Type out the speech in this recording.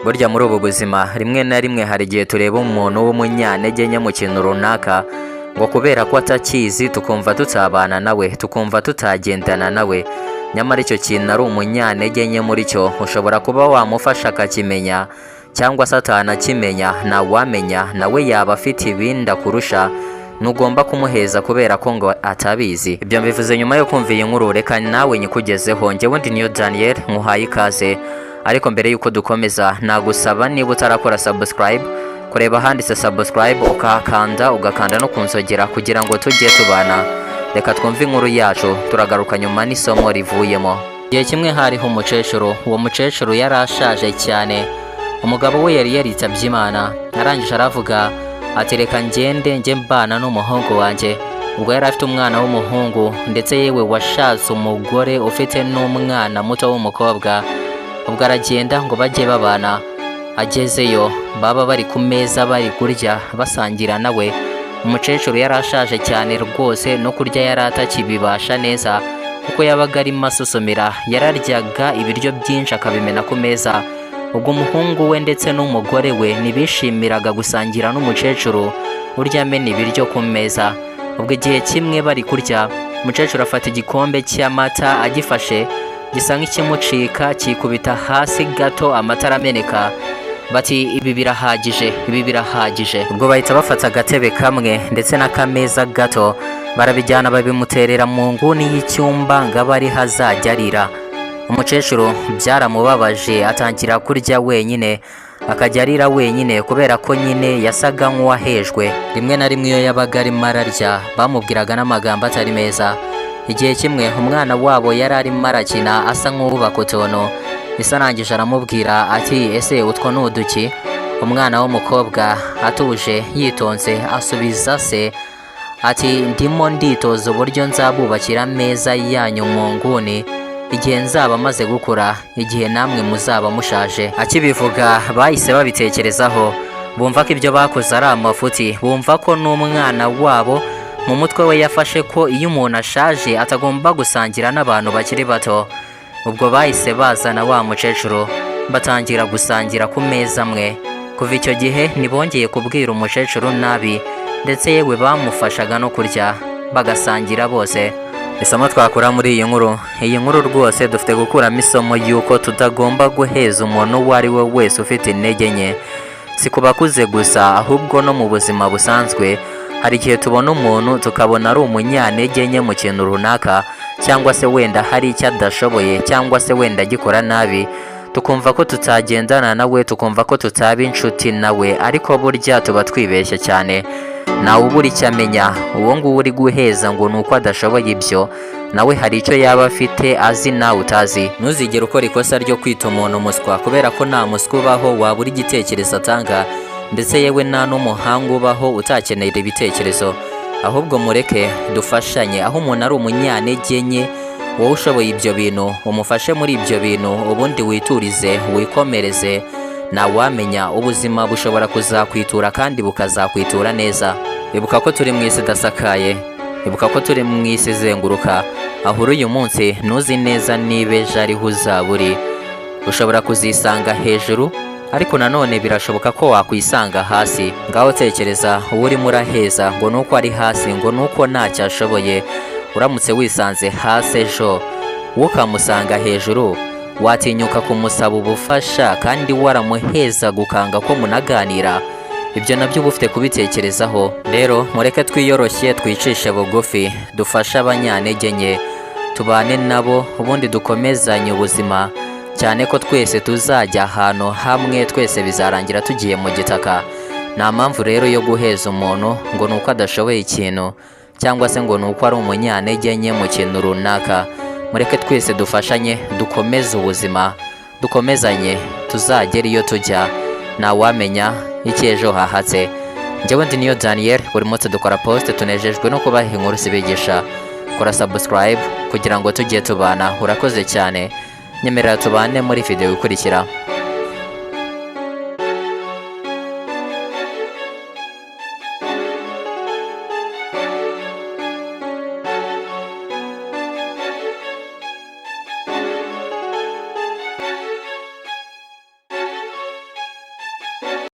Burya muri ubu buzima rimwe na rimwe hari igihe tureba umuntu w'umunyantege nke mu kintu runaka, ngo kubera ko atakizi tukumva tutabana nawe, tukumva tutagendana nawe. Nyamara icyo kintu ari umunyantege nke muri cyo, ushobora kuba wamufasha akakimenya cyangwa se atanakimenya, ntawamenya, nawe yaba afite ibindi akurusha. Ntugomba kumuheza kubera ko ngo atabizi. Ibyo mbivuze nyuma yo kumva iyi nkuru, reka nawe nyikugezeho. Njyewe ndi Niyo Daniel, nkuhaye ikaze. Ariko mbere y'uko dukomeza, nagusaba niba utarakora subscribe, kureba ahanditse subscribe ukahakanda, ugakanda no kunzogera kugira ngo tujye tubana. Reka twumve inkuru yacu, turagaruka nyuma n'isomo rivuyemo. Igihe kimwe hariho umukecuru. Uwo mukecuru yari ashaje cyane, umugabo we yari yaritabye Imana. Arangije aravuga ati: "Reka ngende njye mbana n'umuhungu wanjye." Ubwo yari afite umwana w'umuhungu, ndetse yewe washatse umugore ufite n'umwana muto w'umukobwa. Ubwo aragenda ngo bajye babana. Agezeyo baba bari ku meza bari kurya basangira nawe. Umukecuru yari ashaje cyane rwose, no kurya yari atakibibasha neza kuko yabaga arimo asusumira. Yararyaga ibiryo byinshi akabimena ku meza. Ubwo umuhungu we ndetse n'umugore we ntibishimiraga gusangira n'umukecuru urya amena ibiryo ku meza. Ubwo igihe kimwe bari kurya, umukecuru afata igikombe cy'amata, agifashe gisa nk'ikimucika, kikubita hasi gato, amata arameneka. Bati: "Ibi birahagije, ibi birahagije." Ubwo bahita bafata agatebe kamwe ndetse n'akameza gato, barabijyana babimuterera mu nguni y'icyumba ngo abe ariho azajya arira. Umukecuru byaramubabaje, atangira kurya wenyine, akajya arira wenyine kubera ko nyine yasaga nk'uwahejwe. Rimwe na rimwe iyo yabaga arimo ararya bamubwiraga n'amagambo atari meza. Igihe kimwe umwana wabo yari arimo arakina asa nk'uwubaka utuntu. Ise arangije aramubwira ati: "Ese utwo ni uduki?" Umwana w'umukobwa atuje yitonze asubiza se ati: "Ndimo nditoza uburyo nzabubakira ameza yanyu mu nguni igihe nzaba maze gukura, igihe namwe muzaba mushaje." Akibivuga bahise babitekerezaho, bumva ko ibyo bakoze ari amafuti, bumva ko n'umwana wabo mu mutwe we yafashe ko iyo umuntu ashaje atagomba gusangira n'abantu bakiri bato. Ubwo bahise bazana wa mukecuru, batangira gusangira ku meza amwe. Kuva icyo gihe ntibongeye kubwira umukecuru nabi, ndetse yewe bamufashaga no kurya bagasangira bose. Isomo twakura muri iyi nkuru: iyi nkuru rwose dufite gukuramo isomo y'uko tutagomba guheza umuntu uwo ari we wese ufite intege nke. Si ku bakuze gusa, ahubwo no mu buzima busanzwe hari igihe tubona umuntu tukabona ari umunyantege nke mu kintu runaka, cyangwa se wenda hari icyo adashoboye, cyangwa se wenda agikora nabi, tukumva ko tutagendana nawe, tukumva ko tutaba inshuti nawe. Ariko burya tuba twibeshya cyane, ntawe ubura icyo amenya. Uwo nguwo uri guheza ngo ni uko adashoboye ibyo, nawe hari icyo yaba afite azi nawe utazi. Ntuzigere ukora ikosa ryo kwita umuntu umuswa, kubera ko nta muswa ubaho wabura igitekerezo atanga, ndetse yewe nta n'umuhanga ubaho utakenera ibitekerezo. Ahubwo mureke dufashanye. Aho umuntu ari umunyantege nke, wowe ushoboye ibyo bintu, umufashe muri ibyo bintu, ubundi witurize wikomereze. Ntawamenya, ubuzima bushobora kuzakwitura kandi bukazakwitura neza. Ibuka ko turi mu isi idasakaye, ibuka ko turi mu isi izenguruka. Aho uri uyu munsi ntuzi neza niba ejo ariho uzaba uri. Ushobora kuzisanga hejuru, ariko nanone birashoboka ko wakwisanga hasi. Ngaho tekereza uwo urimo uraheza ngo ni uko ari hasi, ngo ni uko ntacyo ashoboye. Uramutse wisanze hasi ejo wowe ukamusanga hejuru, watinyuka kumusaba ubufasha kandi waramuheza gukanga ko munaganira? Ibyo nabyo uba ufite kubitekerezaho. Rero mureke twiyoroshye, twicishe bugufi, dufashe abanyantege nke, tubane nabo, ubundi dukomezanye ubuzima, cyane ko twese tuzajya ahantu hamwe, twese bizarangira tugiye mu gitaka. Nta mpamvu rero yo guheza umuntu ngo ni uko adashoboye ikintu, cyangwa se ngo ni uko ari umunyantege nke mu kintu runaka. Mureke twese dufashanye, dukomeze ubuzima, dukomezanye, tuzagere iyo tujya. Ntawamenya icyo ejo hahatse. Njyewe ndi Niyo Daniel. Buri munsi dukora post, tunejejwe no kubaha inkuru zibigisha. Kora subscribe kugira ngo tujye tubana. Urakoze cyane, nyemerera tubane muri video ikurikira.